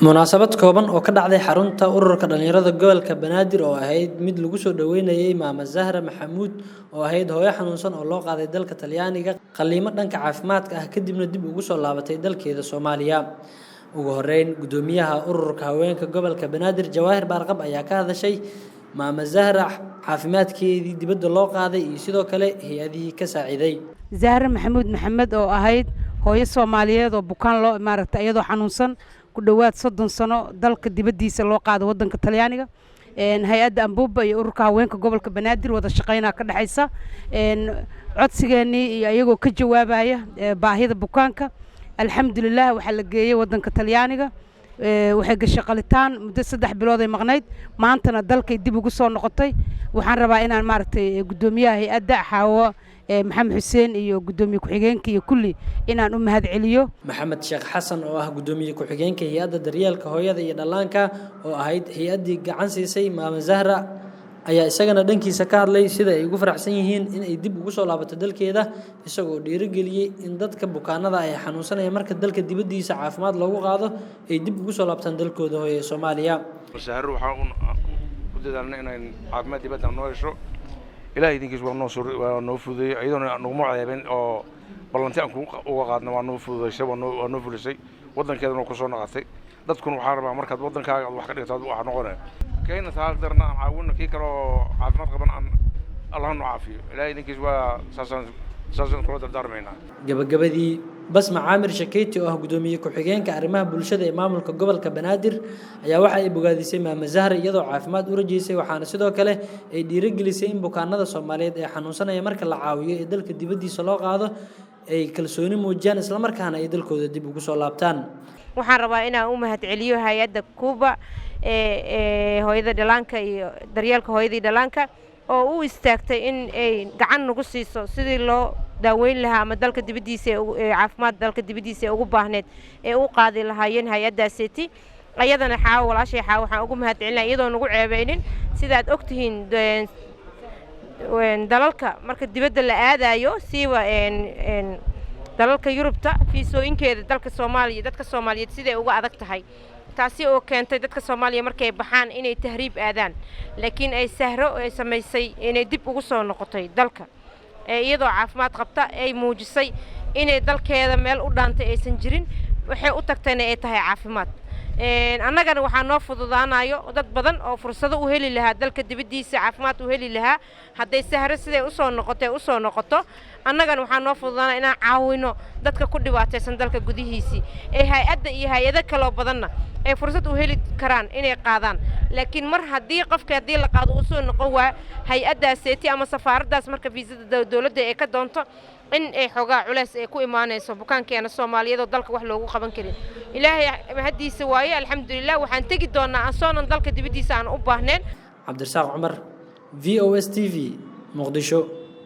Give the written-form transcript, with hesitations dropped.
Munaasabad kooban oo ka dhacday xarunta ururka dhalinyarada gobolka Banaadir oo ahayd mid lagu soo dhaweynayay Maama Zahra Maxamuud oo ahayd hooyo xanuunsan oo loo qaaday dalka Talyaaniga qalliimo dhanka caafimaadka ah kadibna dib ugu soo laabatay dalkeeda Soomaaliya. Ugu horeyn, gudoomiyaha ururka haweenka gobolka Banaadir Jawaahir Baarqab ayaa ka hadashay Maama Zahra caafimaadkeedii dibadda loo qaaday iyo sidoo kale hay-adihii ka saaciday. Zahra Maxamuud Maxamed oo ahayd hooyo Soomaaliyeed oo bukaan loo maaragtay iyadoo xanuunsan ku dhowaad 30 sano dalka dibaddiisa loo qaado waddanka Talyaaniga. Hay-adda Ambuuba iyo ururka haweenka gobolka Banaadir wada shaqaynaa ka dhexaysa. Codsigeennii iyo iyagoo ka jawaabaya baahida bukaanka, alxamdulilah, waxaa la geeyey waddanka Talyaaniga. Waxay gashay qalitaan, muddo 3 bilood ay maqnayd, maantana dalkay dib ugu soo noqotay. Waxaan rabaa inaan maaragtay guddoomiyaha hay-adda Xaawo Maxamed Xuseen iyo guddoomiye ku-xigeenka iyo kulli inaan u mahad celiyo. Maxamed Sheekh Xasan oo ah guddoomiye ku-xigeenka hay-adda daryeelka hooyada iyo dhallaanka oo ahayd hay-addii gacan siisay Maama Zahra ayaa isagana dhankiisa ka hadlay sida ay ugu faraxsan yihiin in ay dib ugu soo laabato dalkeeda, isagoo dhiirigeliyey in dadka bukaanada ay xanuunsanaya marka dalka dibaddiisa caafimaad loogu qaado ay dib ugu soo laabtaan dalkooda hooyo ee Soomaaliya. Sahro waxaan ku dadaalnay inayn caafimaad dibadda noo hesho. Ilaahay idinkiis waa noo sur, waa noo fududeeyey, iyadoona naguma ceebin oo ballanti aan uga qaadna waa noo fududeysay, waa noo fulisay, waddankeedana waa kusoo noqotay. Dadkuna waxaa rabaa markaad waddankaaga aad wax ka dhigto wax noqonaya kayna taal darna aan caawino, kii kale oo caafimaad qaban aan Allah noo caafiyo. Ilaahay idinkiis waa saasaan kula dardaarmaynaa. Gabagabadii, Basma Caamir Shakeyti oo ah guddoomiye ku-xigeenka arrimaha bulshada ee maamulka gobolka Banaadir ayaa waxa ay bogaadisay Maama Zahra iyadoo caafimaad u rajeysay, waxaana sidoo kale ay dhiirigelisay in bukaanada Soomaaliyeed ee xanuunsanaya marka la caawiyo ee dalka dibaddiisa loo qaado ay kalsooni muujiyaan islamarkaana ay dalkooda dib ugu soo laabtaan. Waxaan rabaa inaan u mahad celiyo hay-adda Kuuba ee hooyada dhalaanka iyo daryeelka hooyadii dhalaanka oo u istaagtay in ay gacan nagu siiso sidii loo daaweyn lahaa ama dalka dibaddiisa ee caafimaad dalka dibaddiisa ee ugu baahneed ee u qaadi lahaayeen hay-addaaseti. Ayadana Xaawo, walaashay Xaawo, waxaan ugu mahad celinaya iyadoo nagu ceebeynin. Sidaad ogtihiin, dalalka marka dibadda la aadayo, siiba dalalka Yurubta, fiisooyinkeeda dalka Soomaaliya dadka Soomaaliyeed siday uga adag tahay, taasi oo keentay dadka Soomaaliya markay baxaan inay tahriib aadaan, laakiin ay Sahro ay samaysay inay dib ugu soo noqotay dalka iyadoo caafimaad qabta, ay muujisay inay dalkeeda meel u dhaantay aysan jirin, waxay u tagtayna ay tahay caafimaad. Annagana waxaa noo fududaanayo dad badan oo fursado u heli lahaa dalka dibaddiisa caafimaad u heli lahaa hadday Sahro siday usoo noqotay usoo noqoto. Annagana waxaa noo fududaanaya inaan caawino dadka ku dhibaataysan dalka gudihiisii ee hay-adda iyo hay-ado kaloo badanna ay fursad u heli karaan inay qaadaan. Laakiin mar haddii qofka haddii la qaado uu soo noqon waa hay-addaaseeti ama safaaraddaas marka fiisada dowladda ay ka doonto in ay xoogaa culeys ay ku imaanayso bukaankeena Soomaaliyeed oo dalka wax loogu qaban karin. Ilaahay mahaddiisa waaye, alxamdulilah, waxaan tegi doonnaa asoonan dalka dibaddiisa aan u baahnayn. Cabdirasaaq Cumar, VOS TV, Muqdisho.